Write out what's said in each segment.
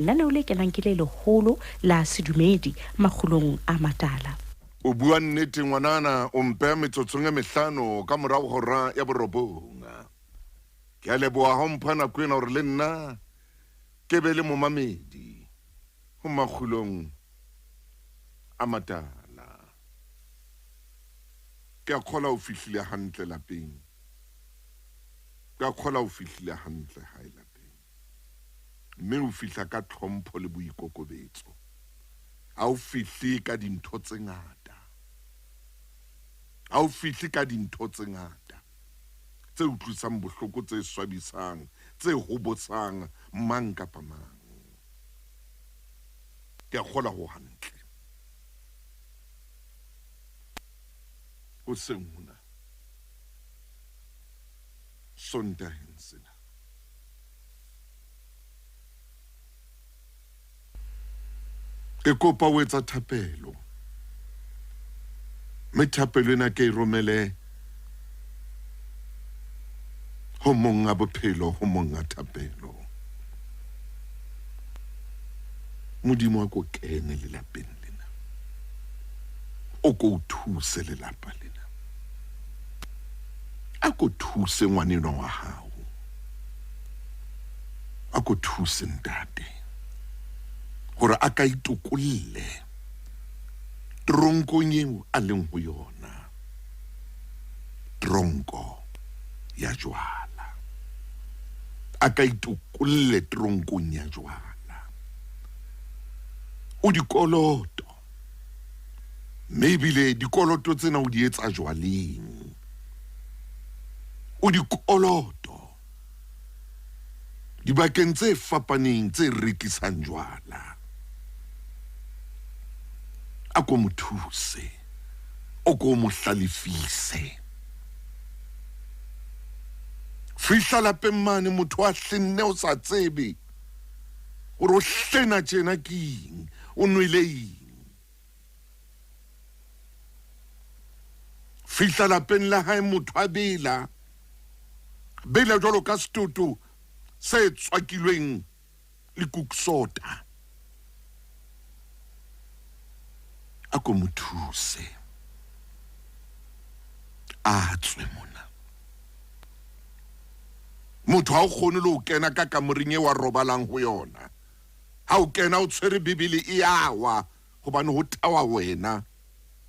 Lenaneo le kenang ke le leholo la sedumedi makgulong a matala. O bua nnete ngwanana, o mpeha metsotsong e mehlano ka morao hora ya borobong. Ke a leboha ha o mpha nako ena hore le nna ke be le momamedi ho makgulong a matala. Ke a kgola o fihlile hantle lapeng. Ke a kgola o fihlile hantle hae lapeng. Mme o fihla ka tlhompho le boikokobetso. Ha o fihle ka dintho tse ngata. Ha o fihle ka dintho tse ngata tse utlwisang bohloko, tse swabisang, tse hobosang mang kapa mang. Ke a kgolwa ho hantle. Hoseng hona, Sontaheng sena. Ke kopa o etsa thapelo. Mme thapelo ena ke e romele ho monga bophelo, ho monga thapelo. Modimo a ko kene lelapeng lena. O ko o thuse lelapa lena. A ko thuse ngwanenwa wa hao. A ko thuse ntate hore a ka itokolle teronkong eo a leng ho yona, teronko ya jwala. A ka itokolle teronkong ya jwala. O dikoloto, mme ebile dikoloto tsena o di etsa jwaleng. O dikoloto dibakeng tse fapaneng tse rekisang jwala. A ko mo thuse, o ko mo hlalefise. Fihla lapeng mane motho a hlenne o sa tsebe hore o hlena tjena ke eng, o nwele eng. Fihla lapeng la hae motho a bela, bela jwalo ka setoto se tswakilweng le kuksota. A ko mo thuse a tswe mona. Motho ha o kgone le ho kena ka kamoreng e wa robalang ho yona. Ha o kena o tshwere Bibele e a wa hobane ho tawa wena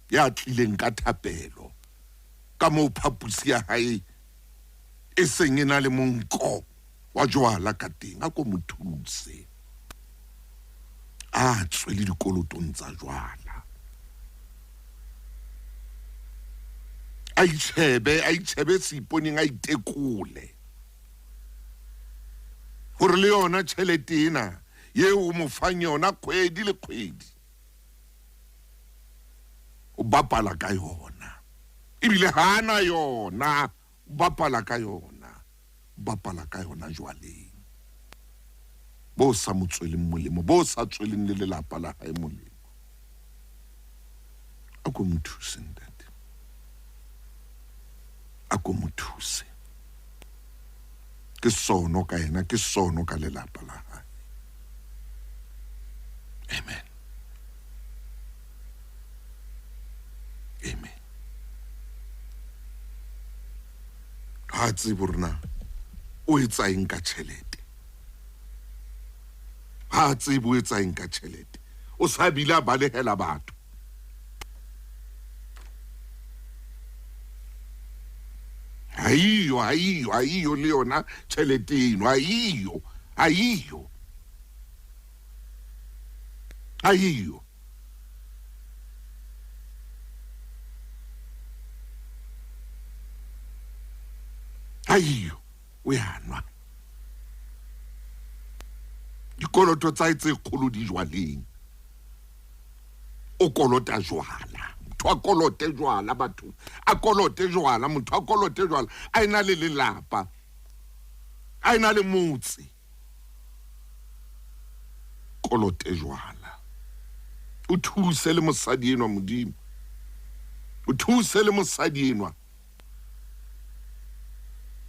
ya tlileng ka thapelo. Ka moo phaposi ya hae e seng e na le monko wa jwala ka teng, a ko mo thuse a tswe le dikolotong tsa jwala. A itjhebe, a itjhebe seiponeng, a itekole hore le yona tjhelete ena eo o mo fang yona kgwedi le kgwedi o bapala ka yona, ebile ha a na yona, o bapala ka yona, o bapala ka yona jwaleng bo sa mo tsweleng molemo, bo sa tsweleng le lelapa la hae molemo. A ko mo thuse ntate, a ko mo thuse. Ke sono ka yena, ke sono ka lelapa la hae. Amen. Amen. Ha tsebe hore na o etsa eng ka tjhelete. Ha tsebe o etsa eng ka tjhelete. O sa bile a balehela batho. Ha iyo, ha iyo, ha iyo le yona tjhelete eno, ha iyo, ha iyo. Ha iyo. Ha iyo, o ya nwa. Dikoloto tsa hae tse kgolo di jwaleng. O kolota jwala. Motho a kolote jwala batho. A kolote jwala, motho a kolote jwala. A ena le lelapa. A ena le motse. Kolote jwala. O thuse le mosadi enwa Modimo. O thuse le mosadi enwa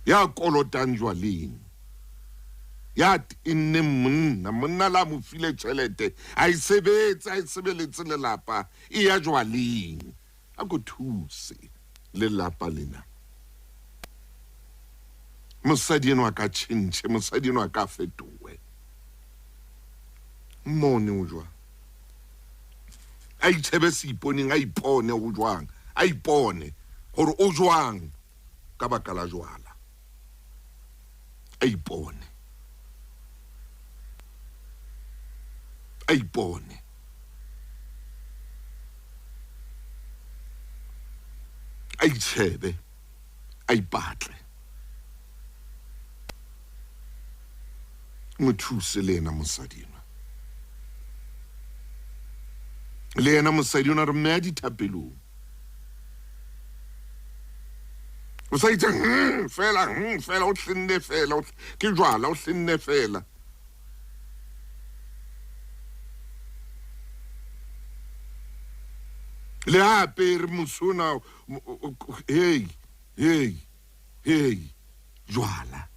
ya kolotang jwaleng. Ya tenneng monna, monna la mo file tjhelete, a e sebetse, a e sebeletse lelapa, e ya jwaleng. A ko thuse lelapa lena. Mosadi enwa a ka tjhentjhe, mosadi enwa a ka fetohe. Mmone o jwang? A itjhebe seiponeng, a ipone o jwang, a ipone hore o jwang ka baka la jwala. A ipone. A ipone. A itjhebe, a ipatle. Mo thuse le yena mosadi enwa. Le yena mosadi enwa re mmeya dithapelong. O sa itse fela, fela, o hlenne fela, ke jwala, o hlenne fela. Le ha apere mosona, hey, hey, hey, jwala.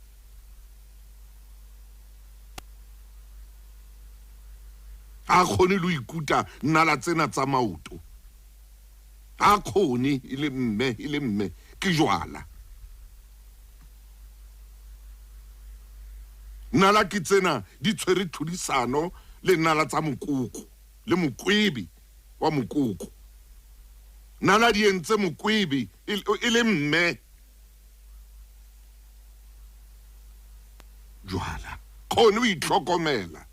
Ha kgone le ho ikuta nala tsena tsa maoto. Ha kgone, e le mme, e le mme, ke jwala. Nala ke tsena di tshwere tlhodisano le nala tsa mokoko, le mokwebe wa mokoko. Nala di entse mokwebe e le mme. Jwala. Kgone ho itlhokomela.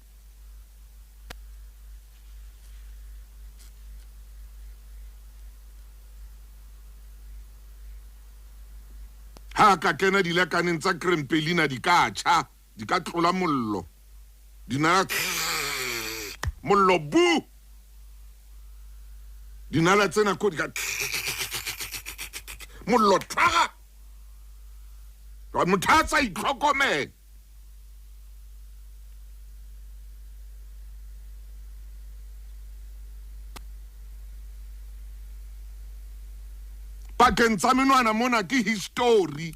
Ha ka kena dilekaneng tsa krempelina di ka tjha, di ka tlola mollo. Dinala mollo bu. Dinala tsena ko di ka mollo tha. Motho a sa itlhokomela. Pakeng tsa menwana mona ke history.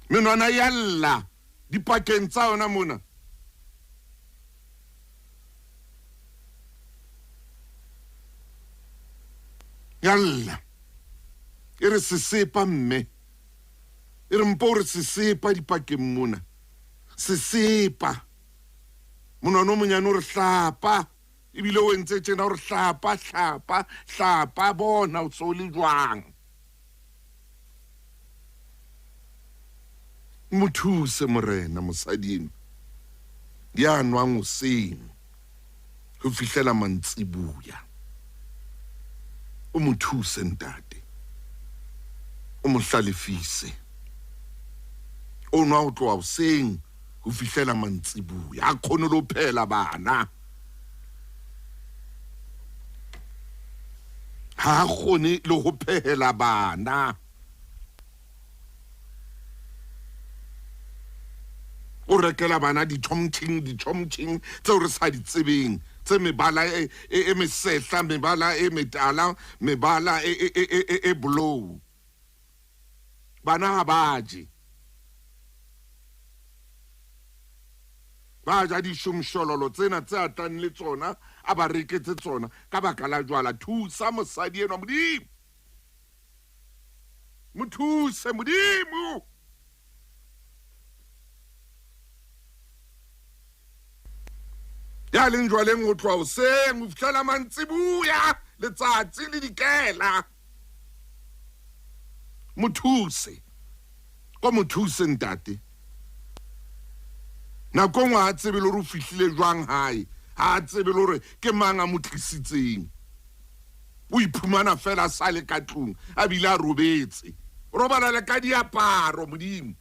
Menwana ya lla dipakeng tsa yona mona. Ya lla. E re sesepa mme. E re mpo re sesepa dipakeng mona. Sesepa. Monwana o monyane o re hlapa. Ebile o entse tjena o re hlapa, hlapa, hlapa, bona o so le jwang. Mo thuse morena mosadi enwa ya nwang hoseng ho fihlela mantsibuya. O mo thuse ntate. O mo hlalefise. O nwa ho tloha hoseng ho fihlela mantsibuya. Ha kgone le ho phehela bana. Ha kgone le ho phehela bana. O rekela bana di-chomching, di-chomching tseo re sa di tsebeng, tse mebala e mesehla, mebala e metala, mebala e blue. Bana ha ba je. Ba ja dishomshololo tsena tse atlang le tsona, a ba reketse tsona ka baka la jwala. Thusa mosadi enwa Modimo. Mo thuse Modimo. Ya leng jwaleng ho tloha hoseng ho fihlela mantsibuya, letsatsi le dikela. Mo thuse. Ko mo thuse ntate. Nako nngwe ha tsebe le hore o fihlile jwang hae, ha tsebe le hore ke mang a mo tlisitseng. O iphumana fela a sa le ka tlung, a bile a robetse. O robala le ka diaparo Modimo.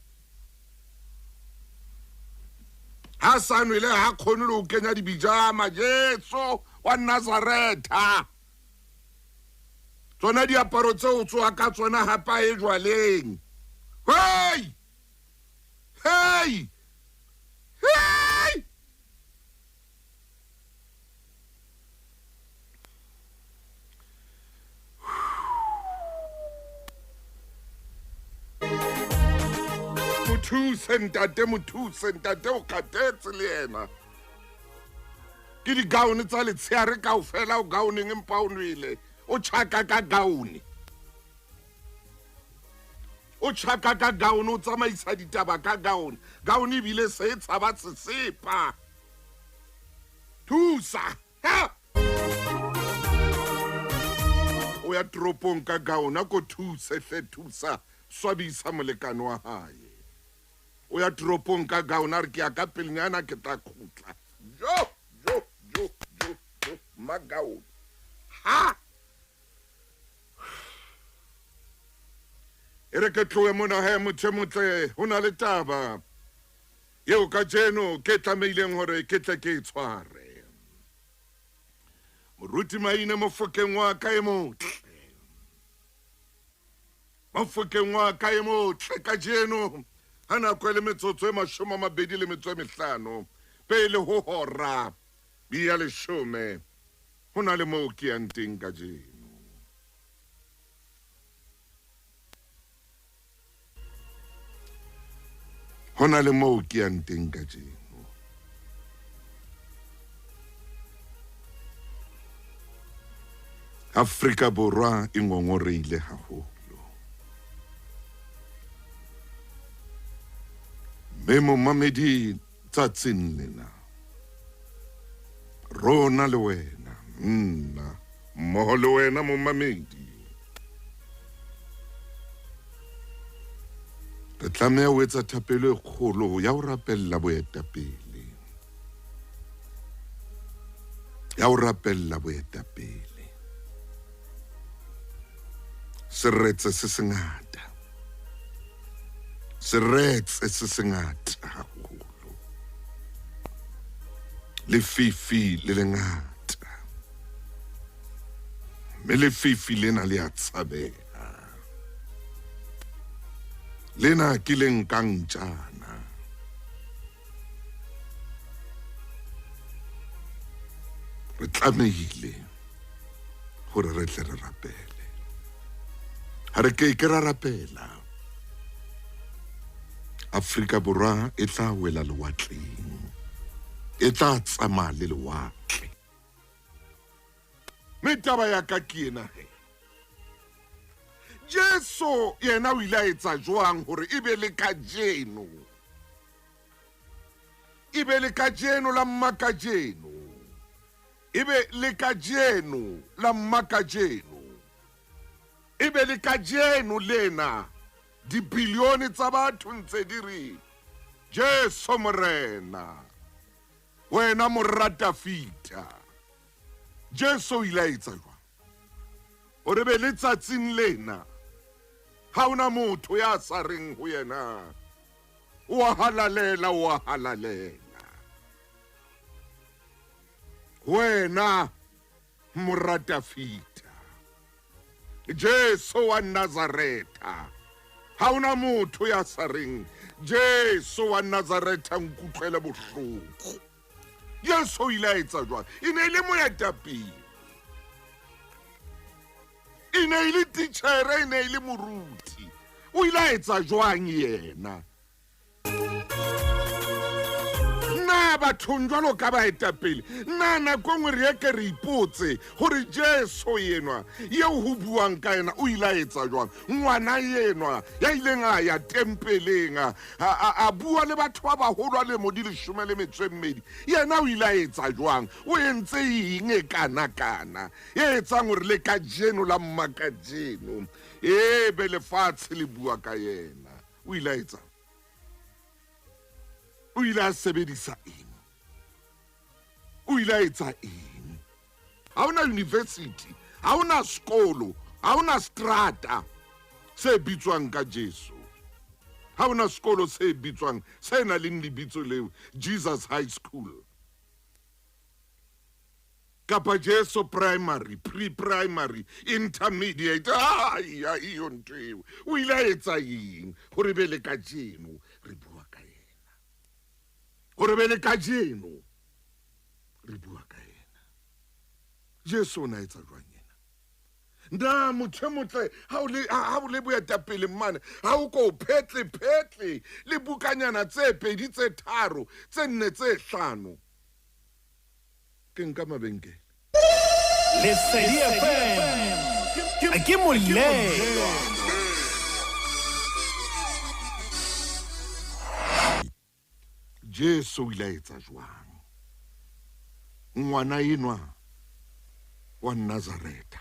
Ha sa nwele ha kgone le ho kenya dibijama, Jesu wa Nazaretha. Tsona diaparo tseo o tsoha ka tsona hape a ye jwaleng. Hey! Hey! Hey! thuse ntate, mo thuse ntate, o kgathetse le yena. Ke digaone tsa letsheare kaofela o gaoneng empa o nwele. O tjhaka ka gaone. O tjhaka ka gaone, o tsamaisa ditaba ka gaone. Gaone ebile se e tshaba sesepa. Thusa. Ha! O ya toropong ka gaone, a ko thuse hle, thusa. Swabisa molekane wa hae. O ya toropong ka gaone, a re ke ya ka pelenyana ke tla kgutla. Jo, jo, jo, jo, jo, magaone. Ha! E re ke tlohe mona he, motho e motle, ho na le taba eo kajeno ke tlamehileng hore ke tle ke e tshware. Moruti Maine Mofokeng wa ka e motle. Mofokeng wa ka e motle kajeno ha nako e le metsotso e 25 pele ho hora ya 10, ho na le moo ke yang teng kajeno. Ho na le moo ke yang teng kajeno. Afrika Borwa e ngongoreile haholo. Mme momamedi tsatsing lena, rona le wena, nna mmoho le wena momamedi, re tlameha ho etsa thapelo e kgolo ya ho rapella boetapele. Ya ho rapella boetapele. Seretse se sengata. Seretse se sengata haholo. Lefifi le lengata. Mme lefifi lena le a tshabeha. Lena ke le nkang tjana. Re tlamehile hore re tle re rapele. Ha re ke ke ra rapela, Afrika Borwa e tla wela lewatleng. E tla tsamaya le lewatle. Mme taba ya ka ke ena he. Jesu yena o ile a etsa jwang hore e be le kajeno? E be le kajeno la mmakajeno. E be le kajeno la mmakajeno. E be le kajeno lena dibilione tsa batho ntse di re Jesu Morena, wena mora Dafita. Jesu o ile a etsa jwang hore be le tsatsing lena ha hona motho ya sa reng ho yena o a halalela, o a halalela, wena mora Dafita, Jesu wa Nazaretha. Ha hona motho ya sa reng Jesu wa Nazaretha nkutlwele bohloko. Jesu o ile a etsa jwang? E ne e le moetapele, e ne e le titjhere, e ne e le moruti. O ile a etsa jwang yena? Na bathong jwalo ka baetapele, na nako e nngwe re eke re ipotse hore Jesu enwa eo ho buang ka yena o ile a etsa jwang? Ngwana enwa ya ileng a ya tempeleng a bua le batho ba baholo a lemo di 12, yena o ile a etsa jwang? O entse eng e kana-kana e etsang hore le kajeno la mmakajeno e be lefatshe le bua ka yena? O ile a etsa? O ile a sebedisa eng? O ile a etsa eng? Ha hona university, ha hona sekolo, ha hona strata se bitswang ka Jesu. Ha hona sekolo se bitswang se nang le lebitso leo, Jesus High School kapa Jesu Primary, pre-primary, intermediate. Ai, iyo ntho eo. O ile a etsa eng hore be le kajeno re bua ka yena? Hore be le kajeno re bua ka yena. Jesu o na etsa jwang yena? Na motho e motle ha o le boetapele mmane, ha o ko phetle phetle le bukanyana tse pedi tse tharo tse nne tse hlano. Ke nka mabenkele. Lesedi FM ke molelwa. Jesu o ile a etsa jwang? Ngwana enwa wa Nazareta,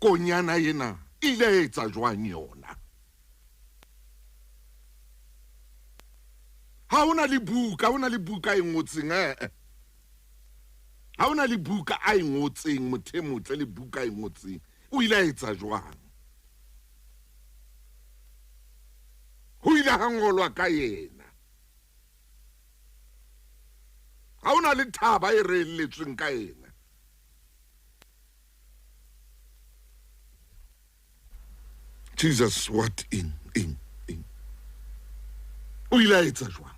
konyana ena ile a etsa jwang yona? Ha hona le buka, hona le buka e ngotseng Ha hona le buka a e ngotseng, motho e motle le buka e ngotseng. O ile a etsa jwang? Ho ile ha ngolwa ka yena. Ha hona le thaba e reelletsweng ka yena. Jesus, what in in? O ile a etsa jwang?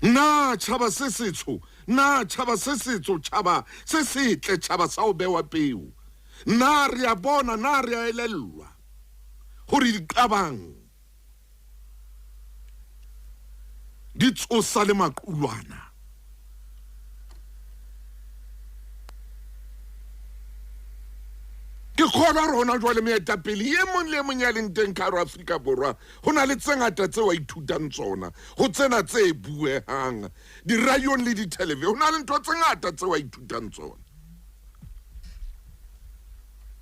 Na tjhaba se setsho, na tjhaba se setso, tjhaba se setle, tjhaba sa ho bewa peo. Na re a bona, na re a elellwa hore diqabang di tsosa le maqulwana. Ke kgolwa rona jwale moetapele e mong le e mong ya leng teng ka hare Afrika Borwa, ho na le tse ngata tseo a ithutang tsona ho tsena tse buehang diradiong le ditelevision. Ho na le ntho tse ngata tseo a ithutang tsona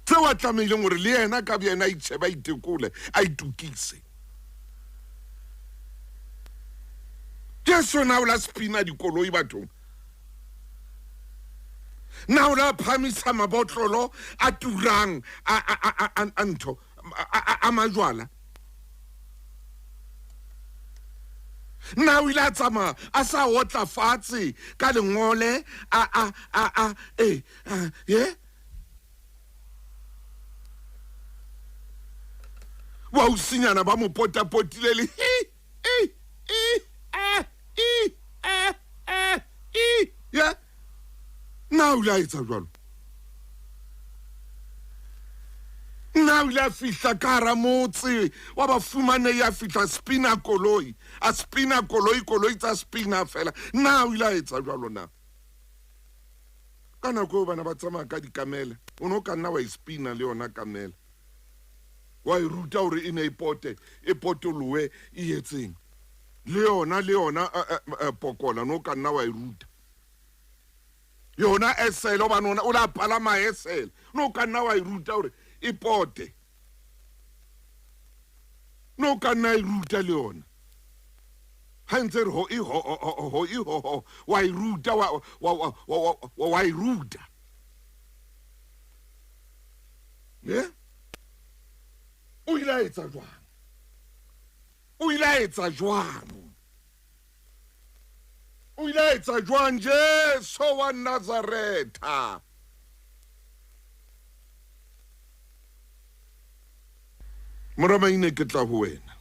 tseo a tlamehileng hore le yena ka boyena a itjhebe, a itekole, a itokise. Jesu na o la spina dikoloi bathong? Na o la phamisa mabotlolo a turang a ntho a majwala? Na o ile a tsamaya a sa otla fatshe ka lengole a a a e wa usinyana ba mo potapotile le hi i i a i a a i ya? Na o ile a etsa jwalo? Na o ile a fihla ka hara motse wa ba fumanehi, a fihla spina koloi, a spina koloi, koloi tsa spina fela. Na o ile a etsa jwalo na? Ka nako eo bana ba tsamaya ka dikamele, o ne o ka nna wa e spina le yona kamele, wa e ruta hore e ne e pote, e potolohe, e etseng. Le yona, le yona pokola no ka nna wa e ruta. Yona esele, hobane o la palama esele, no ka nna wa e ruta hore e pote. No ka nna e ruta le yona. Ha ntse re ho i ho ho ho i ho ho, wa e ruta, wa wa wa wa wa e ruta. Ne? O ile a etsa jwang? O ile a etsa jwang? O ile a etsa jwang Jesu wa Nazaretha? Moramaine, ke tla ho wena.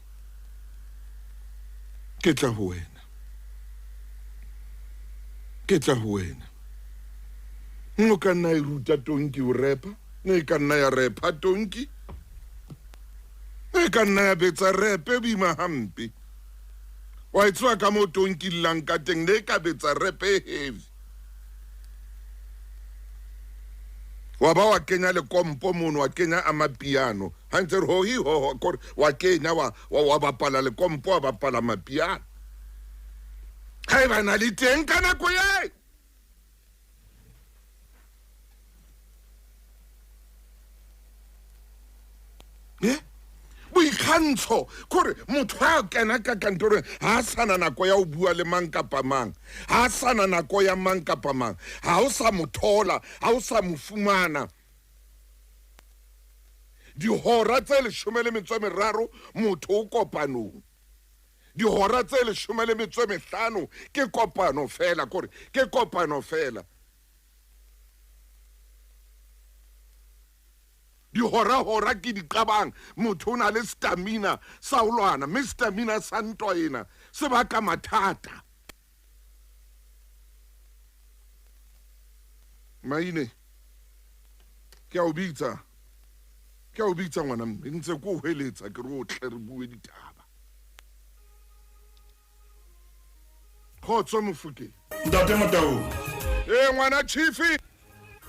Ke tla ho wena. Ke tla ho wena. No ka nna e ruta tonki o repa, ne ka nna ya repa tonki. Ne ka nna ya betsa repe boima hampe. Wa e tswa ka mo tonki llang ka teng, ne ka betsa repe heavy. Wa ba wa kenya lekompo mono, wa kenya a mapiano. Ha ntse re ho hi ho ho, kore wa kenya wa wa bapala lekompo, wa bapala mapiano. Ha e ba na le teng ka nako ye. Boikgantsho kore motho ha kena ka kantorong ha sana nako ya ho bua le mang kapa mang, ha sana nako ya mang kapa mang, ha o sa mo thola, ha o sa mo fumana. Dihora tse 13 motho o kopanong. Dihora tse 15 ke kopano fela, kore ke kopano fela. Dihora-hora ke di qabang, motho o na le stamina sa ho lwana, mme stamina sa ntwa ena se baka mathata. Maine, ke a o bitsa, ke a o bitsa ngwana mme, ntse ke o hweletsa ke re o tle re bue ditaba. Kgotso Mofokeng. Ntate Motaung. Ee, ngwana Chief.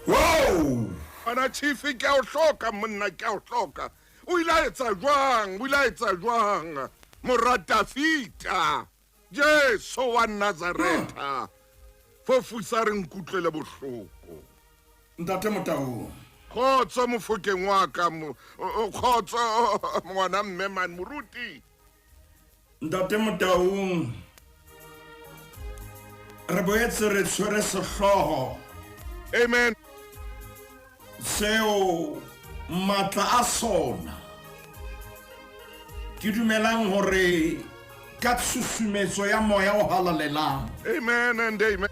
Wow! Ngwana Chief, ke a o hloka monna, ke a o hloka. O ile a etsa jwang? O ile a etsa jwang? Mora Dafita, Jesu wa Nazaretha. Fofusa re nkutlwele bohloko. Ntate Motaung. Kgotso Mofokeng wa ka, kgotso ngwana mme man moruti. Ntate Motaung, re boetse re tshwere sehlooho. Amen. Seo matla a sona ke dumelang hore ka tshusumetso ya moya o halalelang. Amen and amen.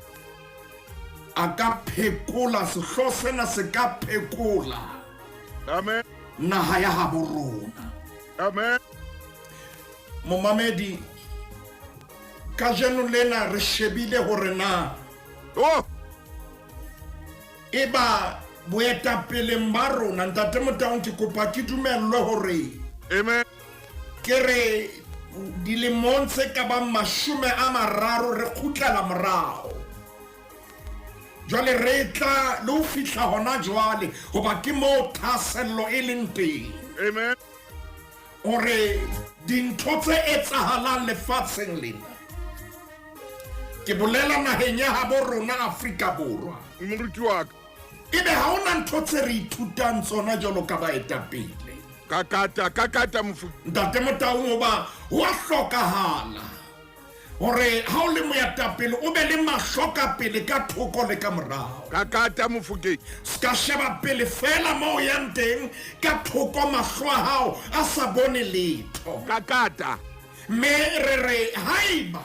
A ka phekola, sehlooho sena se ka phekola. Amen. Naha ya habo rona. Amen. Momamedi, kajeno lena re shebile hore na Oh. eba boetapeleng ba rona, Ntate Motaung, ke kopa ke dumellwe hore Amen. ke re dilemong tse ka bang 30 re kgutlela morao. Jwale re tla le ho fihla hona jwale, hoba ke moo thahasello e leng teng. Amen. Hore dintho tse etsahalang lefatsheng lena, ke bolela naheng ya habo rona Afrika Borwa. Moruti wa ka. Ebe ha hona ntho tse re ithutang tsona jwalo ka baetapele. Ka kata, ka kata mofu. Ntate Motaung, hoba ho a hlokahala hore ha o le moetapele o be le mahlo ka pele, ka thoko le ka morao. Ka kata Mofokeng. Se ka sheba pele fela moo o yang teng, ka thoko mahlo a hao a sa bone letho. Ka kata. Mme re re haeba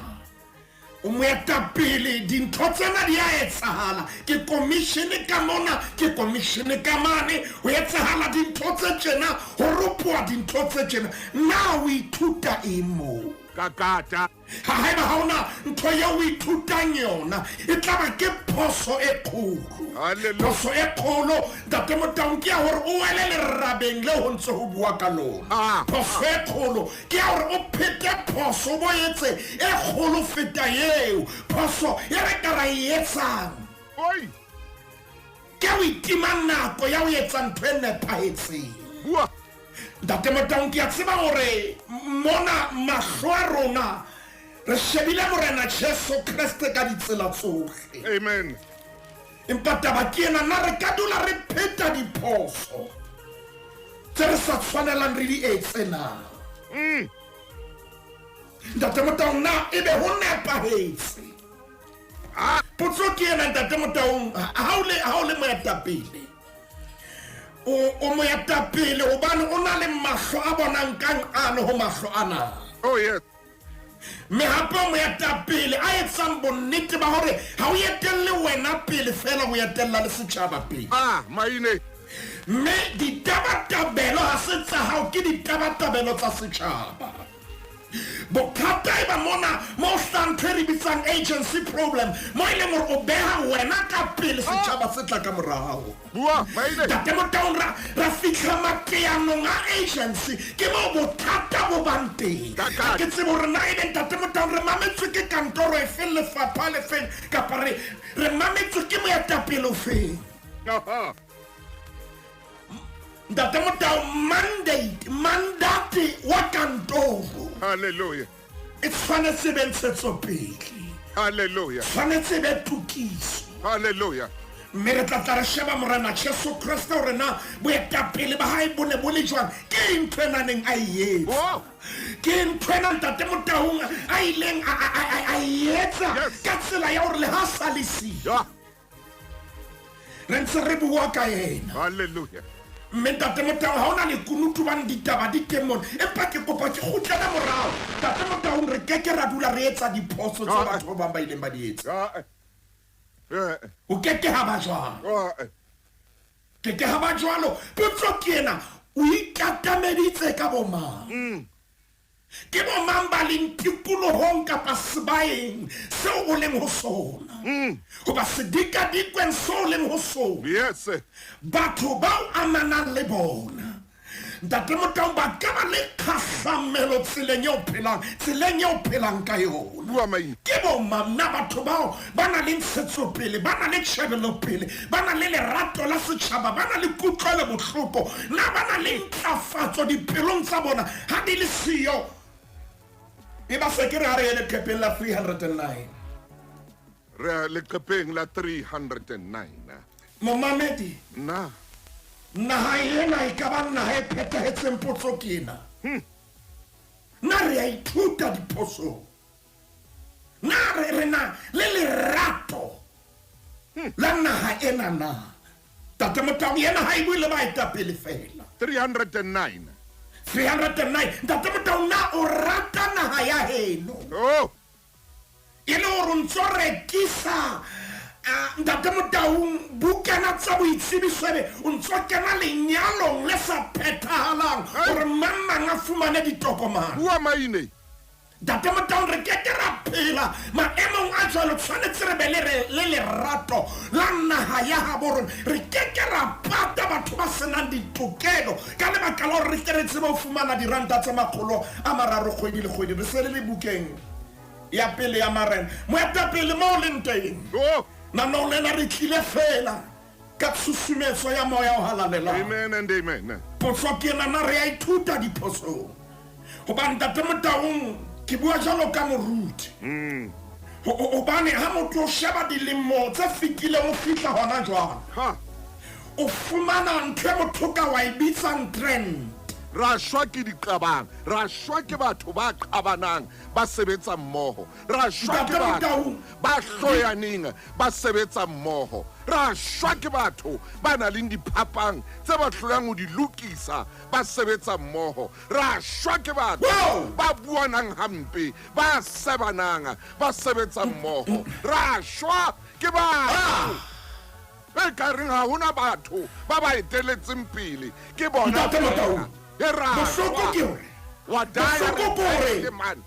o moetapele, dintho tsena di a etsahala. Ke commission ka mona, ke commission ka mane, ho etsahala dintho tse tjena, ho ropoha dintho tse tjena. Na o ithuta eng moo? Ka kata. Ha haeba ha ona ntho eo o ithutang yona, e tla ba ke phoso e kgolo. Hallelujah. Phoso e kgolo, Ntate Motaung, ke ya hore o wele lerabeng leo ho ntse ho bua ka lona. Phoso e kgolo ke ya hore o phete phoso, o bo etse e kgolo feta eo. Phoso e re ka ra e etsang Oi. ke ho itima nako ya ho etsa ntho e nepahetseng. Bua. Ntate Motaung, ke a tseba hore mona mahlo a rona re shebile Morena Jesu Kreste ka ditsela tsohle. Amen. Empa taba ke ena, na re ka dula re pheta diphoso tse re sa tshwanelang re di etse na? Ntate Motaung, na ebe ho nepahetse? Potso ke ena, Ntate Motaung, ha o le moetapele, o moetapele hobane o na le mahlo a bonang ka nqane ho mahlo ana. Oh yes. Mme hape o moetapele a etsang bonnete ba hore ha o etelle wena pele fela, o etella le setjhaba pele. Maine. Mme ditabatabelo ha se tsa hao, ke ditabatabelo tsa setjhaba. Bothata e ba mona mo hlahang ntho e re bitsang agency problem, mo e leng hore o beha wena ka pele, setjhaba se tla ka morao. Bua, Maine. Ntate Motaung, ra fihla mateanong a agency, ke moo bothata bo bang teng. Ka Ha ke tsebe hore na ebe Ntate Motaung re mametswe ke kantoro e feng, lefapha le feng, kapa re mametswe ke moetapele o feng. Aha. Ntate Motaung, mandate wa kantoro. Hallelujah. E tshwanetse be ntshetsopele. Hallelujah. Tshwanetse be tokiso. Hallelujah. Mme re tla tla re sheba Morena Jesu Kreste hore na boetapele ba hae bo ne bo le jwang. Ke ntho ena neng a e etsa. Oh. Ke ntho ena Ntate Motaung a ileng a e etsa Yes. ka tsela ya hore le ha sa le siyo. Yeah. Re ntse re bua ka yena. Hallelujah. Mme Ntate Motaung, ha hona lekunutu bang ditaba di teng mona, empa ke kopa ke kgutlele morao. Ntate Motaung, re keke ra dula re etsa diphoso tse batho ba bang ba ileng ba di etsa. Ho keke ha ba jwang. Ke ke ha ba jwalo. Potso ke ena, o ikatameditse ka bomang? Ke bomang ba leng tikolohong kapa sebaeng seo o leng ho sona? Hoba sedikadikweng seo o leng ho sona. Yes. Batho ba o amanang le bona. Ntate Motaung ba ka ba le kgahlamelo tseleng eo phelang, tseleng eo phelang ka yona. Bua maina. Ke bomang na batho bao ba na le ntshetsopele, ba na le tjhebelopele, ba na le lerato la setjhaba, ba na le kutlwelo bohloko, na ba na le ntlafatso dipelong tsa bona ha di le siyo? E ba se ke re ha re ye leqepheng la 309. Re leqepheng la 309. Momamedi. Na. Naha ena e ka ba naha e phethahetseng potso ke ena. Na re a ithuta diphosong? Na re re na le lerato la naha ena na? Tate Motaung yena ha e bue le baetapele fela. 309. 309. Ntate Motaung, na o rata naha ya heno? Oh. E le hore o ntso rekisa Ntate Motaung bukana tsa boitsebiso ebe o ntso kena lenyalong le sa phethahalang hore mang mang a fumane ditokomane. Bua maine. Ntate Motaung, re ke ke ra phela maemong a jwalo, tshwanetse re be le re le lerato la naha ya habo rona. Re ke ke ra pata batho ba senang ditokelo ka lebaka la hore re ke re tsebe ho fumana diranta tse 300 kgwedi le kgwedi. Re se re le bukeng ya pele ya marena. Moetapele mo o leng teng, Oh. naneong lena re tlile fela ka tshusumetso ya moya o halalelang. Amen and amen. Potso ke ena, na re a ithuta diphosong? Hobane Ntate Motaung, ke bua jwalo ka moruti. Hobane ha motho o sheba dilemo tse fetileng o fihla hona jwale, Ha. o fumana ntho e motho ka wa e bitsang trend. Ra shwa ke diqabang, ra shwa ke batho ba qabanang ba sebetsa mmoho, ra shwa ke Ntate batho Motaung. ba hloyaneng ba sebetsa mmoho, ra shwa ke batho ba nang le diphapang tse ba hlolang ho di lokisa ba sebetsa mmoho, ra shwa ke batho Wow! ba buanang hampe, ba sebanang ba sebetsa mmoho, ra shwa ke batho e ka reng ha hona batho ba ba eteletseng pele ke bona Ntate Motaung, e ra bohloko shwa. ke hore Wa die bohloko ke hore re man.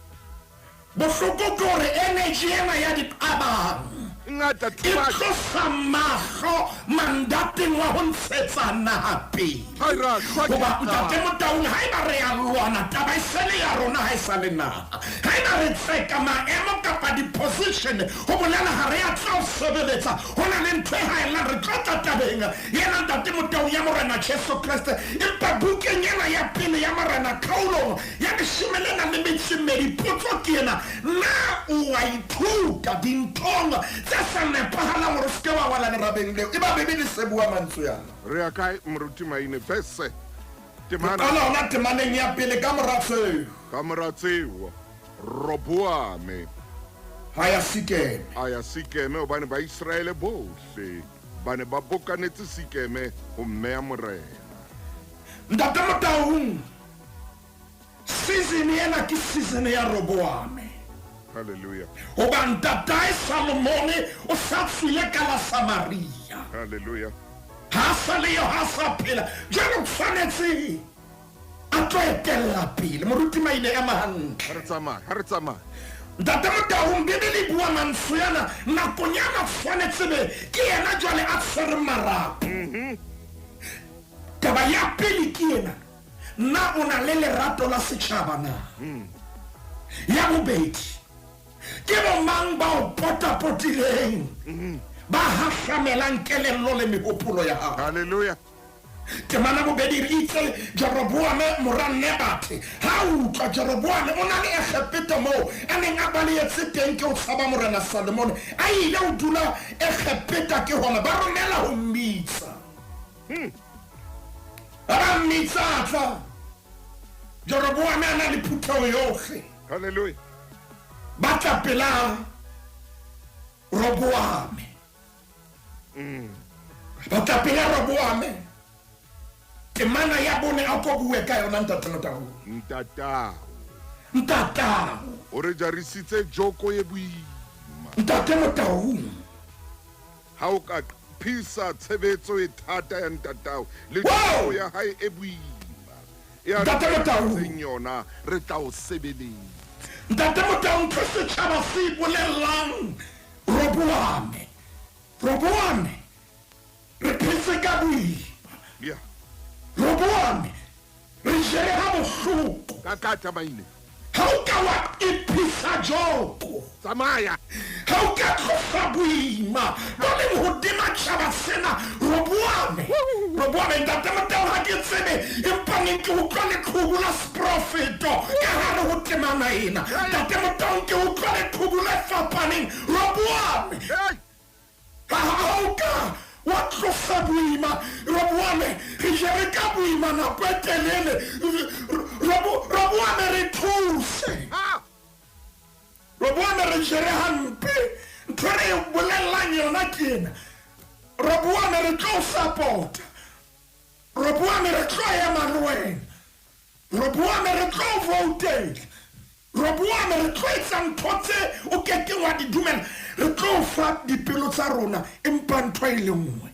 bohloko ke hore energy ena ya diqabang Ngata e too much. tlosa mahlo mandateng wa ho ntshetsa naha pele. Hai ra shwa ke Hoba diqabang. Ntate Motaung, haeba re a lwana, taba e sele ya rona ha e sa le naha. Haeba re tseka maemo kapa di-position, ho bolela ha re a tla ho sebeletsa, ho na le ntho e haellang, re tlo tla tabeng ena Ntate Motaung ya Morena Jesu Kreste. Empa bukeng ena ya pele ya Morena kgaolong ya 12, potso ke ena, na o a ithuta dinthong tse sa nepahalang hore o se ke wa wela lerabeng leo? E ba Bibele se bua mantswe ana. Re ya kae moruti Maine? Verse temana. Qala hona temaneng ya pele ka mora tseo. Ka mora tseo, Roboame Ha ya Sikeme. a ya Sikeme hobane Baiseraele bohle ba ne ba bokanetse Sikeme ho mmeya morena. Ntate Motaung, season ena ke season ya Roboame. Hallelujah. Hoba ntatae Salomone o sa tswile ka la Samaria. Hallelujah. Ha sa le yo, ha sa phela. Jwale o tshwanetse a tlo etella pele. Moruti Maine ema hantle. Ha re tsamaye, ha re tsamaye. Ntate Motaung, Bibele e bua mantswe ana, nakong ya na tshwanetse be ke yena jwale a tshwere marapo. Taba ya pele ke ena, na o na le lerato la setjhaba na? Ya bobedi, ke bomang ba o potapotileng, ba hahlamelang kelello le mehopolo ya hao? Hallelujah. Temana bobedi re itse Jeroboame mora Nebathe ha utlwa Jeroboame o na le Egepeta moo a neng a balehetse teng ke ho tshaba morena Salomone, a ile ho dula Egepeta ke hona ba romela ho mmitsa. Ba ba mmitsa a tla. Jeroboame a na le phutheho yohle. Hallelujah. Ba tla pela Roboame. Ba tla pela Roboame. Temana ya bone a ko bue ka yona Ntate Motaung. Ntatao. Ntatao. O re jarisitse joko e boima. Ntate Motaung. Ha o ka Iphisa tshebetso e thata ya ntatao le teko ya hae e boima e a Ntate Motau. re yona, re tla o sebeletsa. Ntate Motau, ntho setjhaba se e bolellang Roboame, Roboame re phetse ka boima. Yeah. Roboame re jere ha bohloko. Ka kata maine. Ha o ka wa iphisa joko. Tsamaya. Ha o ka tlosa boima bo leng hodima tjhaba sena, Roboame. Roboame, Ntate Motau, ha ke tsebe, empa neng ke utlwa leqhubu la seprofeto ka hare ho temana ena. Ntate Motau, ke utlwa leqhubu le fapaneng. Roboame. Hey! Ha o ka wa tlosa boima, Roboame, re jere ka boima nako e telele. Roboame, re thuse. Roboame, re jere hampe. Ntho e re e bolellang yona ke ena. Roboame, re tlo support-a. Roboame, re tlo ema le wena. Roboame, re tlo voutela. Roboame, re tlo etsa ntho tse o kekeng wa di dumela. Re tlo fa dipelo tsa rona, empa ntho e le nngwe.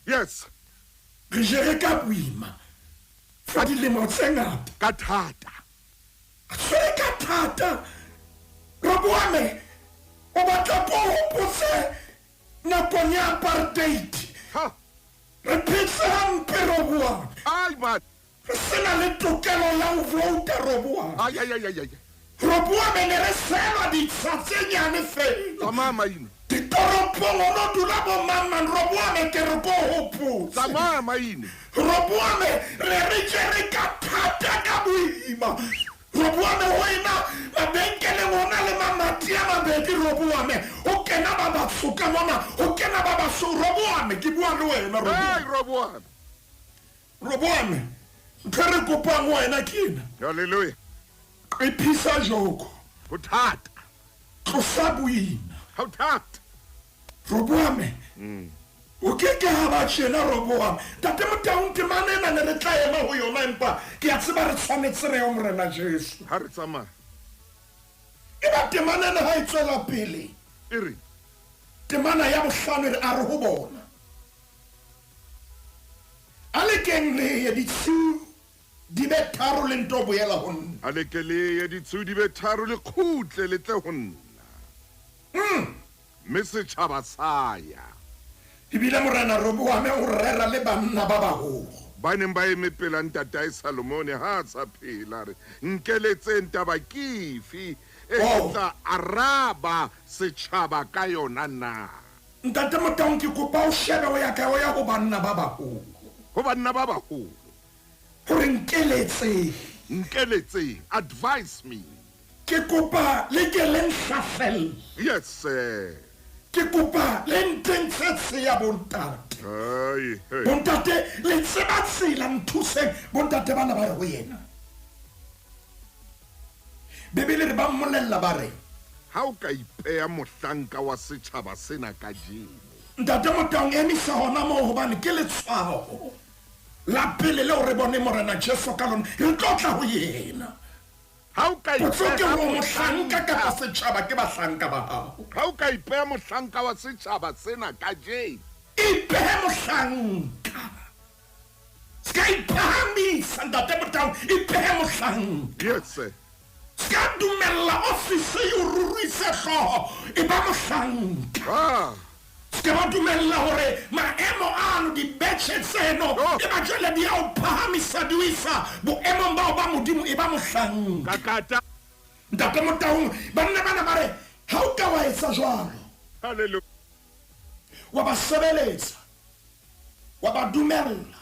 Yes. Re jere ka boima for dilemo tse ngata. Ka thata. Tshwere ka thata. Roboame, o batla ko hopotse nakong ya apartheid. Ha. Re phetse hampe, Roboame. Ai, man. Re sena le tokelo ya ho vouta, Roboame. Ai, ai, ai, ai, ai. Roboame, ne re selwa ditsha tse nyane fela. Tsamaya maine. Ditoropong o no dula bo mang mang. Roboame, ke re ko hopotse. Tsamaya maine. Roboame, re re jere ka thata ka boima. Roboame, ho ena mabenkeleng ona le mamati a mabedi. Roboame, ho kena ba batsho ka mona, ho kena ba baso. Roboame, ke bua le wena, Roboame. Hey, Roboame. Roboame, ntho e re kopang ho wena ke ena. Hallelujah. Iphisa joko. Ho thata. Tlosa boima. Ho thata. Roboame. O ke ke ha ba tjena, Roboame. Ntate Motau, temana ena ne re tla ema ho yona, empa ke a tseba re tshwanetse re ye ho Morena Jesu. Ha re tsamaya. E ba temana ena ha e tswela pele. E re. Temana ya bohlano e re, a re ho bona, a le keng le ye ditshiu di be tharo le nto boela ho nna. A le ke le ye ditshiu di be tharo le kgutle le tle ho nna. Mme setjhaba sa ya. Ebile Morena Roboame o rera le banna ba baholo. Ba neng ba eme pela ntatae Salomone ha a sa phela, re nkeletseng taba ke efe e Oh. tla araba setjhaba ka yona na? Ntate Motau, ke kopa o shebe o ya kae, o ya ho banna ba baholo. Ho banna ba baholo. Hore nkeletseng. Nkeletseng, advise me. Ke kopa le ke le nhlafelle. Yes, sir. Ke kopa le ntentshe tshe ya bontate. Ai, hey. Bontate, le tseba tsela, nthuseng. Bontate bana ba re ho yena. Bibele re ba mmolella ba re, ha o ka ipeha mohlanka wa setjhaba sena kajeno. Ntate Motau, emisa hona moo hobane ke letshwao la pele leo re bone Morena Jesu ka lona, re tlo tla ho yena. Ha o ka Potso ke ipeha hore mohlanka kapa setjhaba ke bahlanka ba hao. Ha o ka ipeha mohlanka wa setjhaba sena kajeno. Ipehe mohlanka. Se ka iphahamisa, Ntate Motau, ipehe mohlanka. Yes, sir. Se ka dumella ofisi e o ruruise hlooho, e ba mohlanka. Ah. Se ke ba dumella hore maemo ano, dibetjhe tseno, Oh. e ba jwale di a o phahamisa, di o isa boemong bao ba Modimo, e ba mohlanka. Kakata. Ntate Motau, banna bana ba re, ha o ka wa etsa jwalo, Hallelujah. wa ba sebeletsa, wa ba dumella,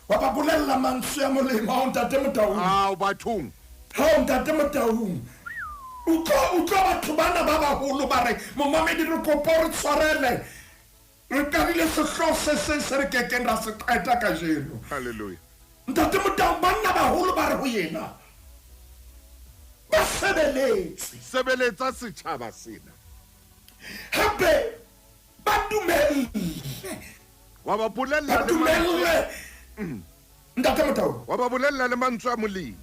wa ba bolella mantswe a molemo. Hao, Ntate Motau. Ao, bathong. Hao, Ntate Motau. Utlwa batho bana ba baholo ba re, momamedi, re kopa o re tshwarele. Re qadile sehlooho se seng se re kekeng ra se qeta kajeno. Hallelujah. Ntate Motau, banna baholo ba re ho yena, ba sebeletse. Sebeletsa setjhaba sena. Hape ba dumelle. Wa ba bolella Ba le mantswe. dumelle. Ntate Motau. Wa ba bolella le mantswe a Molimo.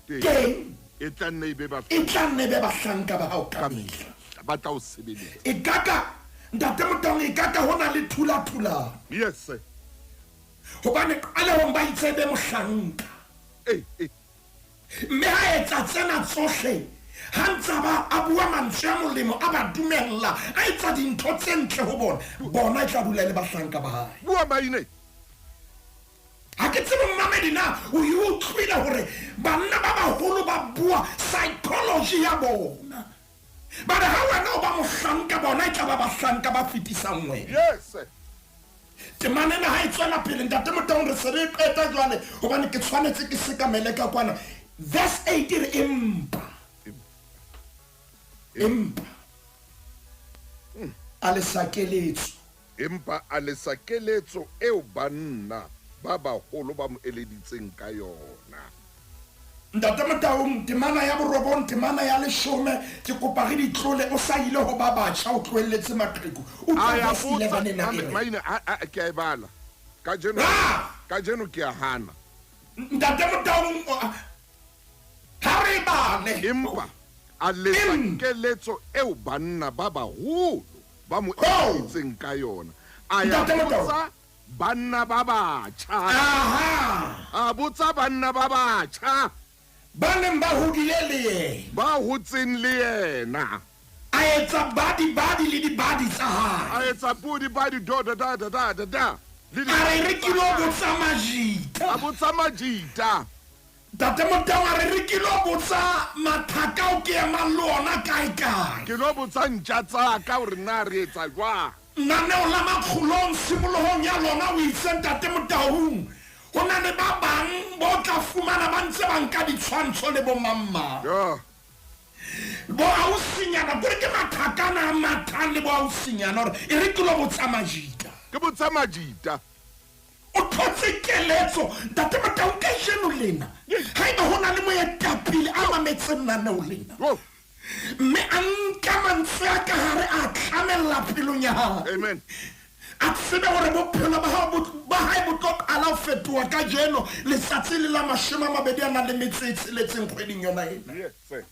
Teng. Teng. E tla nne e be ba E tla nne be bahlanka ba hao ka kamehla. mehla. Ba tla o sebeletsa. E kaka ntate Motaung, e kaka ho na le thulathulano. Yes sir. Hobane qalehong ba itse be mohlanka. Eh eh. Mme ha etsa tsena tsohle, ha ntsa ba a bua mantswe a molemo, a ba dumella, a etsa dintho tse ntle ho bona, bona e tla dula e le bahlanka ba hae. Bua maine. Ha ke tsebe mmamedi na o e utlwile hore banna ba baholo ba bua psychology ya bona. Ba re ha wena o ba mohlanka, bona e tla ba bahlanka ba fetisang wena. Yes sir. Temana ena ha e tswela pele ntate Motaung, re se re e qeta jwale hobane ke tshwanetse ke sekamele ka kwana. Verse 8 e re empa. Empa a lesa keletso. Empa a lesa keletso eo banna ba baholo ba mo eleditseng ka yona. Ntate Motaung, temana ya borobong, temana ya leshome, ke kopa re di tlole, o sa ile ho ba batjha, o tlohelletse maqheku. Utlwa A ya verse botsa, 11 ena e re. Maine, a ke a e bala. Kajeno, Ah! kajeno ke a hana. Ntate Motaung, ha re e bale. Empa a lesa Em. keletso eo banna ba baholo ba mo Oh! eleditseng ka yona. A ya Ntate Motaung. botsa banna ba batjha. Aha. A botsa banna ba batjha. Ba neng ba hodile le yena. Ba hotseng le yena. A etsa badi badi le dibadi tsa hae. A etsa podi badi do da da da da da da. Le di- A re re kilo botsa majita. A botsa majita. Ntate Motaung a re re kilo botsa mathaka o ke emang le ona kae kae. Ke lo botsa ntja tsa ka hore na re etsa jwang. Naneo la makgolong tshimolohong ya lona o itse ntate Motaung, ho na le ba bang bo tla fumana ba ntse ba nka ditshwantsho le bo mamma. Yeah. Bo ausinyana, kore ke mathakana a mathang le bo ausinyana hore e re ke lo botsa majita. Ke botsa majita. O thotse keletso ntate Motaung kajeno lena. Haeba ho na le moetapele a mametseng naneo lena. Oh. Mme a nka mantswe a ka hare a tlamella pelong ya hae. Amen. A tsebe hore bophelo ba hao ba hae bo tlo qala ho fetoha kajeno letsatsi le la 26 kgweding yona ena. Yes sir.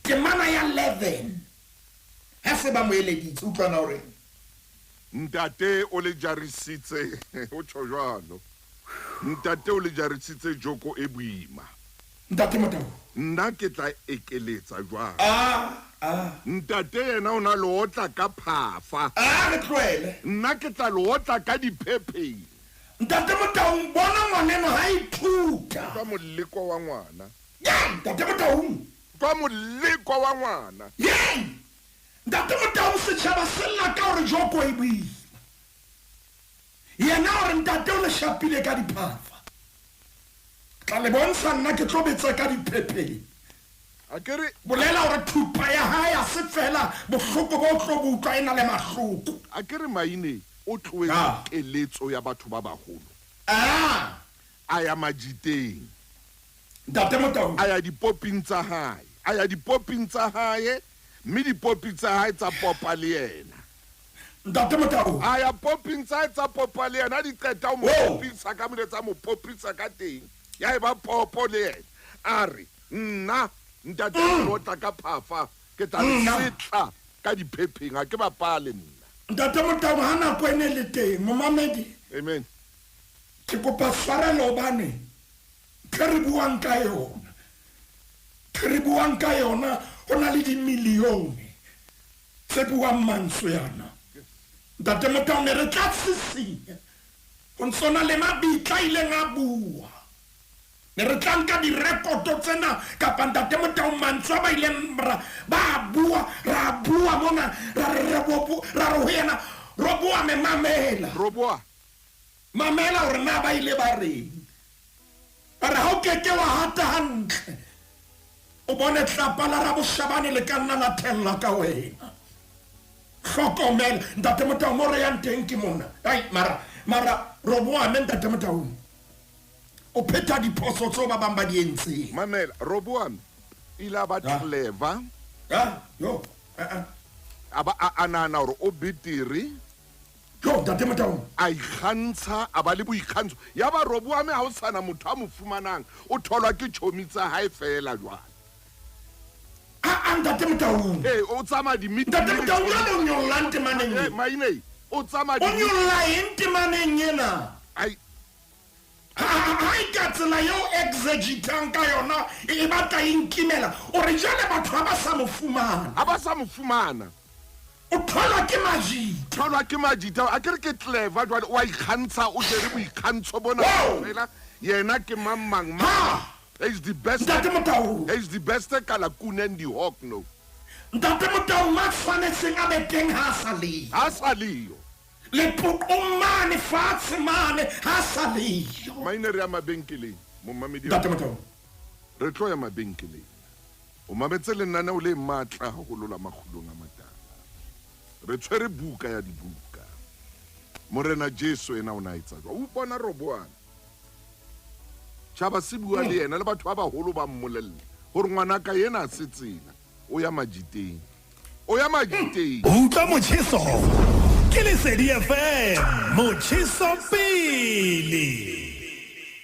Temana ya 11. Ha se ba mo eleditse, utlwana hore Ntate o le jarisitse, o tjho jwalo. Ntate o le jarisitse joko e boima. Ntate Motaung. Nna ke tla ekeletsa jwang? Ah. Ntate yena o na le otla ka phafa. Ah, re tlohele. Nna ke tla le otla ka diphepheng. Ntate Motaung, bona ngwaneno ha ithuta. Ka moleko wa ngwana. Yey, Ntate Motaung. Ka moleko wa ngwana. Yey! Ntate Motaung, setjhaba se lla ka hore joko e boima. Yena hore ntate o le shapile ka diphafa. Tla le bontsha nna ke tlo betsa ka diphepheng. A ke re bolela hore thupa ya hae ha se fela bohloko bo tlo bo utlwa e na le mahloko. A ke re maine o tlohetse Ah. keletso ya batho ba baholo. Ah. A ya majiteng. Ntate Motaung. A ya dipoping tsa hae. A ya dipoping tsa hae, mme dipopi tsa hae tsa popa le yena. Ntate Motaung. A ya poping tsa hae tsa popa le yena, di qeta ho mo Oh. popisa ka mole tsa mo popisa ka teng. Ya eba popo le yena. A re, nna ntate o tla ka phafa, ke tla le Nna. setla ka diphepheng, ha ke bapale nna. Ntate Motaung, ha nako e ne le teng, momamedi. Amen. Ke kopa tshwarelo hobane ntho e re buang ka yona. Ntho e re buang ka yona, ho na le dimilione tse buang mantswe ana. Ntate Motaung, ne re tla sisinya. Ho ntso na le mabitla a ileng a bua. Ne re tla nka direkoto tsena kapa Ntate Motaung mantswe a ba ileng ba bua, ra bua mona, ra re re bo, ra re ho yena, Roboa me mamela. Roboa. Mamela hore na ba ile ba reng. Ba re ha o keke wa hata hantle, o bone tlapa la Raboshabane le ka nna la thella ka wena. Hlokomela Ntate Motaung, mo re yang teng ke mona. Ai, mara Roboa me Ntate Motaung. O phetha diphoso tseo ba bang ba di entseng. Mamela, Roboa ile a ba Ah. clever. Ah, yo, eh, eh. A ba a nahana hore o betere. Yo, Ntate Motaung. A ikgantsha, a ba le boikgantsho. Ya ba Roboame ha o sana motho a mo fumanang, o tholwa ke tjhomi tsa hae feela jwale. A ntate Motaung. Ee, o tsamaya di-meeting Ntate Motaung, jwale o nyollang temaneng Eh, e? maine o tsamaya O di- nyolla eng temaneng ena? Ai, Ha e ka tsela eo exegitang ka yona e batla e nkimela. O re jwale batho ha ba sa mo fumana. Ha ba sa mo fumana. O tholwa ke majita. Tholwa ke majita. A ke re ke clever jwale, o a ikgantsha, o jere boikgantsho bona Wow! fela. Yena ke mang mang mang. Ha! He's the best. Ntate Motaung. He's the best kalakune and the hawk no. Ntate Motaung a tshwanetseng a be teng ha a sa leyo. Ha sa leyo. Lepoqong mane fatshe mane ha sa leyo. Maine re ya mabenkeleng, momamedi. Ntate Motaung. Re tlo ya mabenkeleng. O mametse lenaneo le matla haholo la makgulong a matala. Re tshwere buka ya dibuka. Morena Jesu ena o na etsa jwang? O bona Roboame. Tjhaba se bua le yena le batho ba baholo ba mmolella hore ngwanaka yena a se tsela. O ya majiteng. O ya majiteng. Utlwa motjheso ke Lesedi FM, motjheso pele.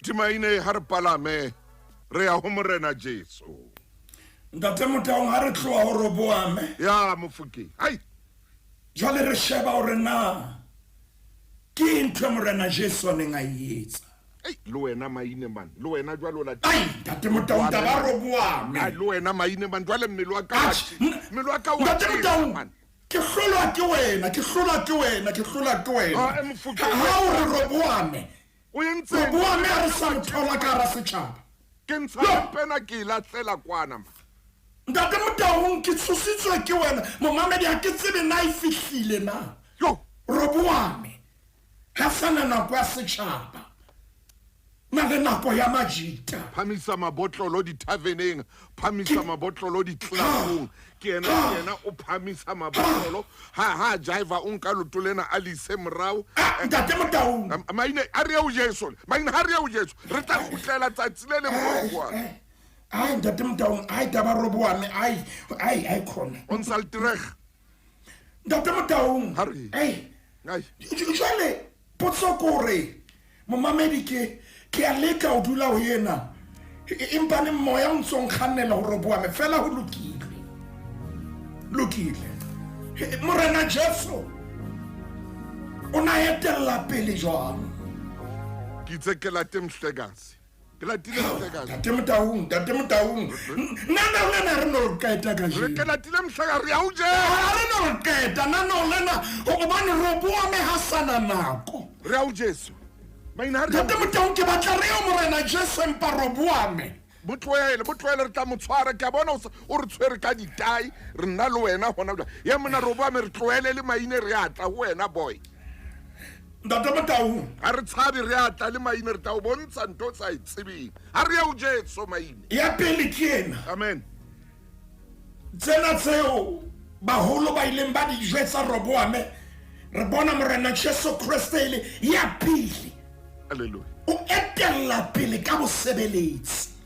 Timaine ha re palame re ya ho Morena Jesu. Ntate Motaung, ha re tloha ho Roboame. Ya Mofokeng. Hai. Jwale re sheba hore na ke ntho e Morena Jesu a neng a e etsa. Ei, le wena maine man, le wena jwale o la Ai, ntate Motaung, taba Roboame. Ai, le wena maine man, jwale mmele wa ka wa Atjhe, mmele wa ka wa Ntate tjhesa, Motaung, man. ke hlolwa ke wena, ke hlolwa ke wena, ke hlolwa ke wena. Ah, Mofokeng. Ha o re Roboame. O entseng? Roboame ha re sa mo thola ka hara setjhaba. Ke ntsha mpena ke e lahlela kwana, man. Ntate Motaung, ke tshositswe ke wena. Momamedi, ha ke tsebe na e fihlile na. Yo. Roboame ha sana nako ya setjhaba, na le nako ya majita. Phamisa mabotlolo di-taveneng, phamisa mabotlolo di-clubong. Ke yena, ke yena o phamisa mabotlolo. Ha jiva o nka leoto lena a le ise morao. Ah, ntate Motaung. Maine, ha re ye ho Jesu. Maine, ha re ye ho Jesu. Re tla kgutlela tsatsi le leng moo kwana. Ai, ntate Motaung, ai taba Roboame, ai, ai, ai khona. O ntsha letereg. Ntate Motaung. Ha re. Ai. Ai. Jwale potso ke hore momamedi ke a leka ho dula ho yena. Empa ne moya o ntso nkgannela ho Roboame fela ho lokile. Lokile. Morena Jesu o na etella pele jwang? Ke itse ke late Mhlekazi. Ke latile Mhlekazi. Ntate Motaung, ntate Motaung. Nna na lena re no qeta kajeno. Re ke latile Mhlekazi, re ya ho Jesu. Ha re no qeta, nna no lena hobane Roboame ha sana nako. Re ya ho Jesu. Maine ha re ya ho Ntate Motaung, ke batla re yo Morena Jesu empa Roboame. Botlohele, botlohele re tla mo tshwara. Ke a bona o re tshwere ka ditai, re nna le wena hona jwale. Ya mona Roboame re tlohele le maine re a tla ho wena boy. Ntate Motaung. Ha re tshabe re a tla le maine re tla o bontsha ntho o sa e tsebeng. Ha re ye ho Jesu maine. Ya pele ke ena. Amen. Tsena tseo baholo ba ileng ba di jwetsa Roboame, re bona Morena Jesu Kreste e le ya pele. Hallelujah. O etella pele ka bosebeletsi.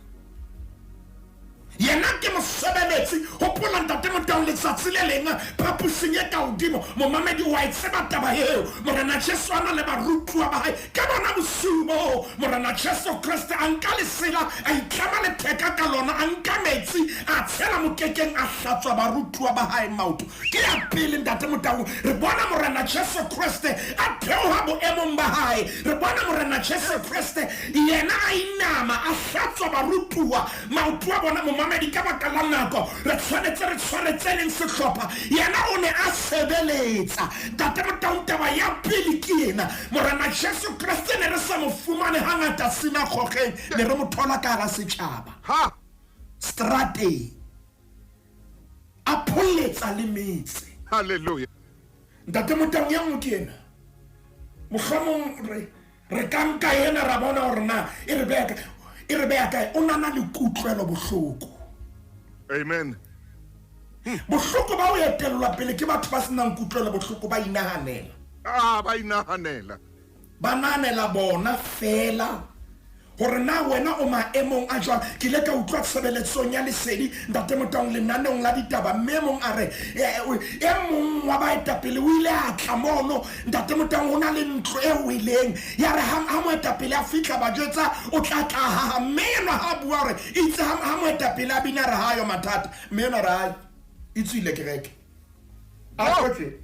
Yena ke mosebeletsi. Hopola ntate Motaung letsatsi le leng phapusing e ka hodimo, momamedi wa e tseba taba eo. Morena Jesu a na le barutuwa ba hae. Ka bona bosiu boo, Morena Jesu Kreste a nka lesela, a itlama letheka ka lona, a nka metsi, a tshela mokekeng, a hlatswa barutuwa ba hae maoto. Ke ya pele ntate Motaung, re bona Morena Jesu Kreste a theoha boemong ba hae. Re bona Morena Jesu Kreste yena a inama, a hlatswa barutuwa maoto a bona. Momamedi, ka baka la nako re tshwanetse re tshware tse leng sehlopha. Yena o ne a sebeletsa. Ntate Motaung, taba ya pele ke ena. Morena Jesu Kreste ne re sa mo fumane hangata sinagogeng, ne re mo thola ka hara setjhaba. Ha! Strateng. A pholletsa le metse. Hallelujah. Ntate Motaung, ya nngwe ke ena. Mohlomong re ka nka ena ra bona hore na e re beha kae. E re beha kae. O nana le kutlwelo bohloko. Amen. Bohloko ba ho etellwa pele ke batho ba senang kutlwelo bohloko, ba inahanela. Ah, ba inahanela. Ba nahanela bona fela. Hore na wena o maemong a jwang. Ke ile ka utlwa tshebeletsong ya Lesedi, Ntate Motaung, lenaneong la ditaba, mme e mong a re, e mong wa baetapele o ile a tla mono, Ntate Motaung, ho na le ntlo e weleng. Ya re ha, ha moetapele a fihla, ba jwetsa o tla tla haha. Mme enwa ha bua hore itse ha, ha moetapele a bina a re ha yo mathata. Mme enwa a re, hai, e tswile kereke. A tlotle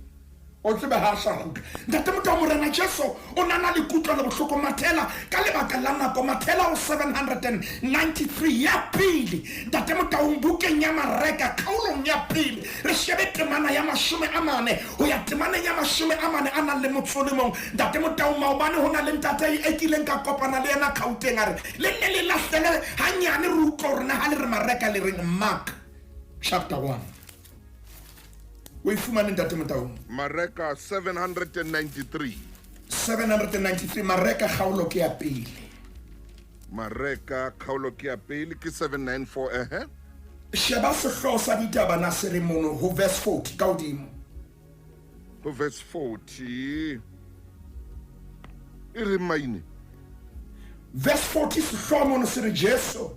o tsebe ha a sa kgutla. Ntate motho wa Morena Jesu o na na le kutlo le bohloko. Mathela ka lebaka la nako, mathela ho 793 ya pele. Ntate Motaung, bukeng ya Mareka kgaolong ya pele, re shebe temana ya 40 ho ya temaneng ya 40 a nang le motso o le mong. Ntate Motaung, maobane ho na le ntate e kileng ka kopana le yena Gauteng, a re le nne le lahlele hanyane re utlwe hore na ha le re Mareka le reng. Mark chapter 1. O e fumane, Ntate Motaung? Mareka 793. 793, Mareka kgaolo ke ya pele. Mareka kgaolo ke ya pele ke 794, ehe. Sheba sehlooho sa ditaba na se re mono ho verse 40 ka hodimo. Ho verse 40 e re maine. Verse 40 sehlooho mono se re Jesu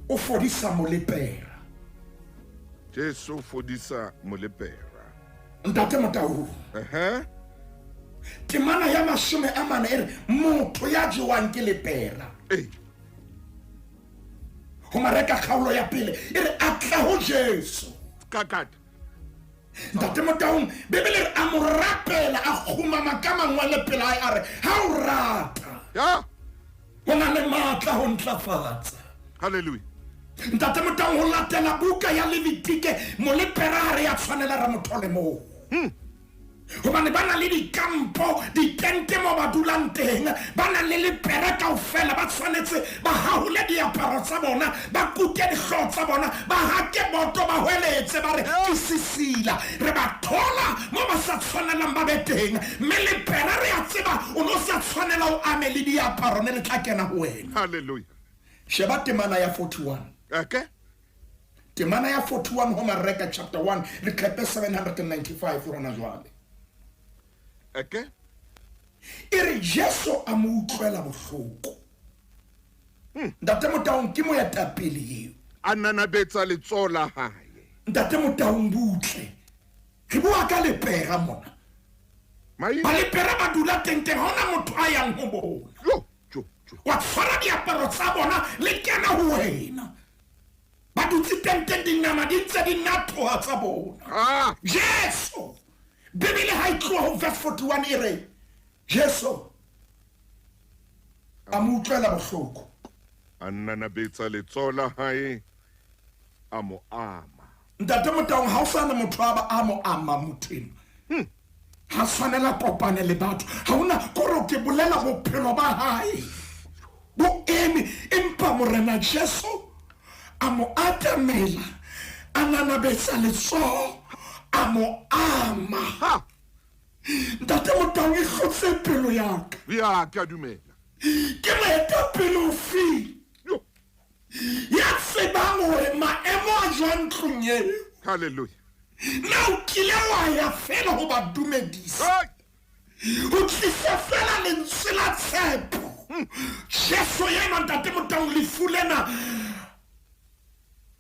o fodisa molepera. Jesu o fodisa molepera. Ntate Motau. Ehe. Temana ya 40 e re motho ya jewang ke lepera. Ee. Ho Mareka kgaolo ya pele e re a tla ho Jesu. Kakata. Ntate Motaung, Bibele re a mo rapela, a kgumama ka mangwele pela hae, a re ha o rata. Ya. O na le matla ho ntlafatsa. Hallelujah. Ntate Motaung, ho latela buka ya Levitike, molepera ha re ya tshwanela re mo thole moo. Hobane ba na le dikampo, ditente mo ba dulang teng, ba na le lepera kaofela, ba tshwanetse ba hahole diaparo tsa bona, ba kute dihlooho tsa bona, ba hake boto, ba hweletse, ba re ke sesila. Re ba thola mo ba sa tshwanelang ba be teng. Mme lepera re a tseba o no sa tshwanela o ame le diaparo, ne le tla kena ho wena. Hallelujah. Sheba temana ya 41. Okay. Temana ya 41 ho Mareka chapter 1, leqepe 795 hona jwale. Okay. E re Jesu a mo utlwela bohloko. Ntate Motaung ke moetapele eo. A nanabetsa letsoho la hae. Ntate Motaung butle. Re bua ka lepera mona. Maine. Ba lepera ba dula teng teng, ha hona motho a yang ho bona. Jo, jo, jo. Wa tshwara diaparo tsa bona le kena ho wena. Ba dutse teng teng, dinama di ntse di nathoha tsa bona. Jesu, Bibele ha e tloha ho verse 41 e re Jesu a mo utlwela bohloko. A nanabetsa letsoho la hae a mo ama. Ntate Motaung, ha o sa na motho a ba a mo ama motho enwa. Ha tshwanela kopane le batho. Ha hona kore ke bolela bophelo ba hae bo eme, empa Morena Jesu a mo atamela, a nanabetsa letsoho, a mo ama. Ha. Ntate Motaung, e hlotse pelo ya ka. Ya, ke a dumela. Ke moetapele ofe Yo. ya tsebang hore maemo a jwang ntlong eo? Hallelujah. Na o kile wa ya fela ho ba dumedisa? Hey. Ho tlisa fela lentswe la tshepo. Jesu yena Ntate Motaung, lefu lena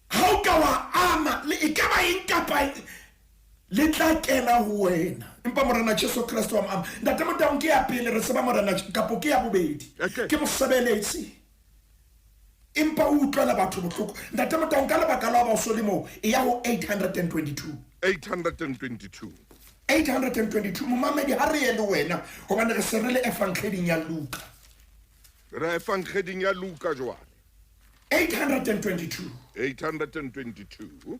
ha o ka wa ama le e ka ba eng kapa eng, le tla kena ho wena. Empa Morena Jesu Kreste wa mo ama. Ntate Motaung, ke ya pele re tseba Morena, kapo ke ya bobedi. Okay. Ke mosebeletsi. Empa o utlwela batho bohloko. Ntate Motaung, ka lebaka la ho ba o so le moo, e ya ho 822. 822. 822. Momamedi, ha re ye le wena hobane re se re le evangeling ya Luka. Re evangeling ya Luka jwale. 822. 822.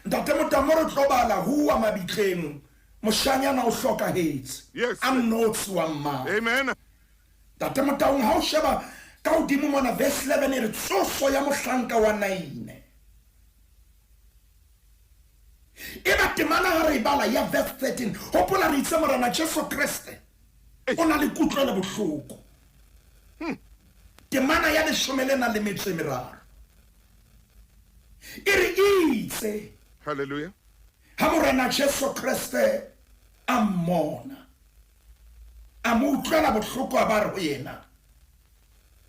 Ntate Motaung, mo re tlo bala ho wa mabitleng, moshanyana o hlokahetse. Yes. A nnotshi wa mmala. Amen. Ntate Motaung, ha o sheba ka hodimo mona verse 11 e re tsoso ya mohlanka wa Naine. E ba temana ha re e bala ya verse 13, hopola re itse Morena Jesu Kreste o na le kutlo le bohloko. Temana ya leshome le nang le metso e meraro e re itse Hallelujah. ha Morena Jesu Kreste a mmona, a mo utlwela bohloko, a ba re ho yena,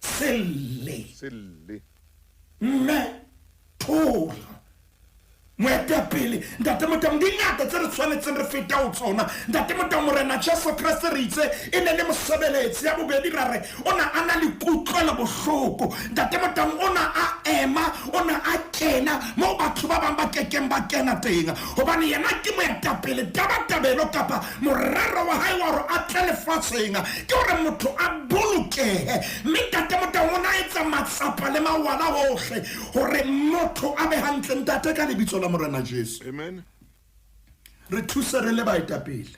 Se lle. Se lle. Mme thola. Moetapele, Ntate Motaung, di ngata tse re tshwanetseng re fete ho tsona. Ntate Motaung, Morena Jesu Kreste re itse e ne le mosebeletsi. Ya bobedi ra re o na a na le kutlwelo bohloko. Ntate Motaung, o na a ema, o na a kena moo batho ba bang ba kekeng ba kena teng, hobane yena ke moetapele. Tabatabelo kapa morero wa hae wa hore a tle lefatsheng ke hore motho a bolokehe, mme Ntate Motaung o na etsa matsapa le mawala hohle hore motho a be hantle. Ntate, ka lebitso la Morena Jesu, amen, re thuse re le baetapele.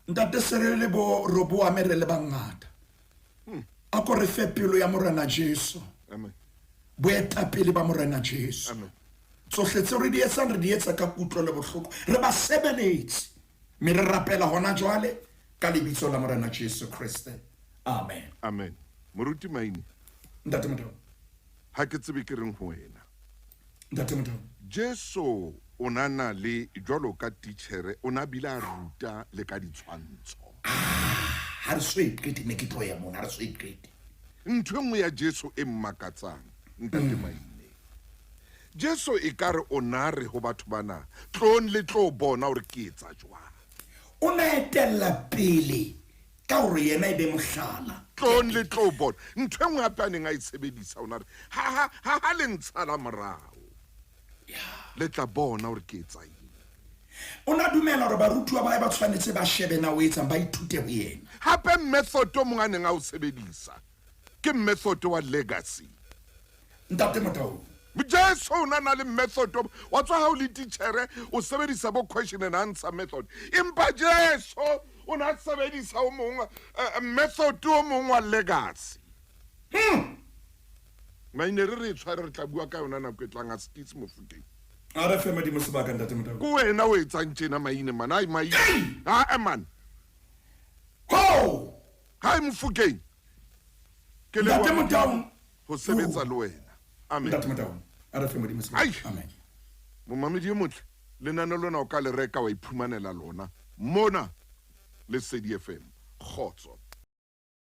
Ntate, se re le bo Roboame re le bangata, a ko re fe pelo ya Morena Jesu, amen, boetapele ba Morena Jesu. Amen. Tsohle tseo re di etsang, re di etsa ka kutlo le bohloko, re ba sebeletse, mme re rapela hona jwale ka lebitso la Morena Jesu Kreste, amen. Amen. Moruti Maine. Ntate Motaung. Ha ke tsebe ke reng ho wena. Ntate Motaung. Jesu o na na le jwalo ka titjhere, o na bile a ruta le ka ditshwantsho. Ha re so e qete, ne ke tlo ya mona, ha re so e qete. Ntho e nngwe ya Jesu e mmakatsang, Ntate Maine, Jesu e ka re o na re ho batho bana, tlong le tlo bona hore ke etsa jwang. O na etella pele ka hore yena e be mohlala. Tlong le tlo bona. Ntho e nngwe hape a neng a e sebedisa, o na re ha ha ha le ntshala morao, le tla bona hore ke etsa eng. O na dumela hore barutuwa ba hae ba tshwanetse ba shebe na o etsang, ba ithute ho yena. Hape method o mong a neng a o sebedisa ke method wa legacy. Ntate Motaung. Jesu o na na le method wa tswa ha o le titjhere, o sebedisa bo question and answer method, empa Jesu o na sebedisa o mong method o mong wa legacy. Maine, re tshware, re tla bua ka yona nako e tlang. A se ke itse Mofokeng. A re fe Modimo sebaka, Ntate Motaung. Ke wena o etsang tjena, Maine, man. Ai, Maine, ha man. Ho Hai, Mofokeng, ke Ntate leboha Motaung. ho sebetsa le wena. Amen. Ntate Motaung, a re fe Modimo Ai. sebaka, amen. Momamedi e motle, lenane lona o ka le reka wa iphumanela lona mona Lesedi FM. Kgotso.